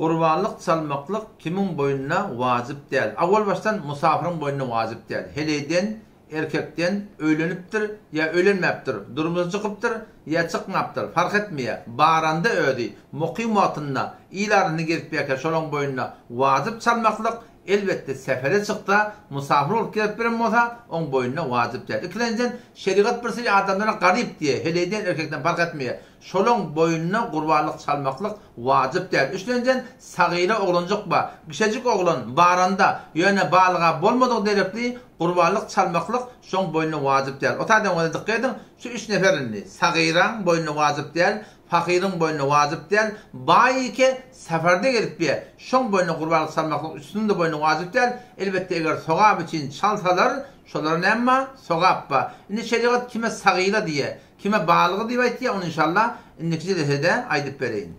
Gurbanlyk çalmaklyk kimiň boýnuna wajyp däl? Awal başdan musafyryň boýnuna wajyp däl. Heleýden, erkekden, öýlenipdir ýa öýlenmäpdir, durmuşa çykypdyr ýa çykmapdyr, fark etmeýär. Baranda özi, mukym wagtynda, il arasynda gezip ýörkä şolaň boýnuna wajyp çalmaklyk, elbetde sefere çyksa, musafyr bolup gezip ýören bolsa, oň boýnuna wajyp däl. Ikilenjiden, şerigat bir seri adamlara garyp diýýär, heleýden, erkekden fark etmeýär. Şolaň boýnuna gurbanlyk çalmaklyk wajyp däl. Üçlenjen sagyra oglanjyk bar. Kişejik oglan baranda, ýöne balyga bolmadygy derekli gurbanlyk çalmaklyk şoň boýnuna wajyp däl. O taýdan bolsa dykgat ediň, şu üç nefer indi, sagyraň boýnuna wajyp däl, pahyryň boýnuna wajyp däl, baý ike safarda gezip ýe, şoň boýnuna gurbanlyk çalmaklyk üçüsiniň-de boýnuna wajyp däl. Elbetde eger sogap üçin çalsalar, şolara näme bar? Sogap bar. Indi şerigat kime sagyra diýýär, Kime balygy diýip aýtýa ony inşallah indiki jelesede aýdyp bereýin.